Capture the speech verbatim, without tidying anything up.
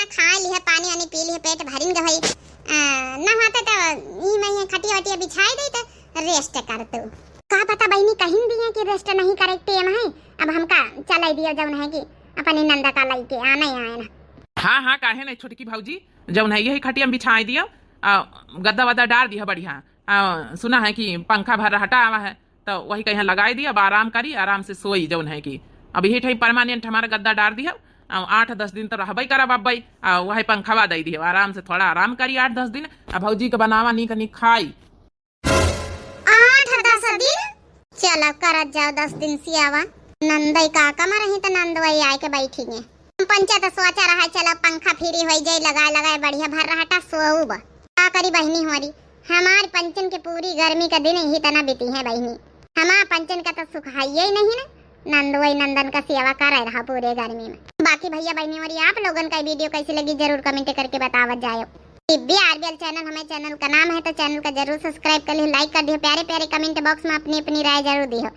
खाए लिहे, पानी वानी पी लिहे, पेट भरिन गए होई। आ, ना होते तो ई मैं ये खटिया वटिया बिछाई दे तो रेस्ट कर तू। का पता बहिनी कहिन दिए कि रेस्ट नहीं करे के टेम है, अब हमका चलाई दियो जौन है कि अपनी नंदा का लइके आने आए ना। हाँ, हाँ, काहे नहीं छोटकी भौजी, जौन है यही खटिया में बिछाई दियो, आ, गद्दा वद्दा डार दियो बढ़िया। आ, सुना है कि पंखा भर हटा आवा है, तो वही कहीं लगाई दियो, अब आराम करी, आराम से सोई, जौन है कि अब यही ठाई परमानेंट हमारा गद्दा डार दियो। आ, आठ दस दिन तो रहबे करब अब्बई, आ, वही पंखवा दे दियो, आराम से थोड़ा आराम करी आठ दस दिन। आ, भौजी के बनावा नीक नीक खाई। आठ दस दिन? चलो, करत जाओ दस दिन सियावा। नंदई का कमर रही तो नंदवई आए के बैठी गए। हम पंचे तो सोचा रहा, चलो पंखा फ्री होई जाई, लगाए लगाए बढ़िया भर रहटा सोऊब। का करी बहिनी होरी, हमार पंचन के पूरी गर्मी का दिन यही तना बीती है बहिनी। हमार पंचन का तो सुख है ही नहीं ना, नंदवई नंदन का सेवा करे रहा पूरे गर्मी में। बाकी भैया बहिनी होरी, आप लोगन का वीडियो कैसी लगी जरूर कमेंट करके बतावत जायो। टीवी आरबीएल चैनल हमारे चैनल का नाम है, तो चैनल का जरूर सब्सक्राइब कर लियो, लाइक कर दियो, प्यारे प्यारे कमेंट बॉक्स में अपनी अपनी राय जरूर दियो।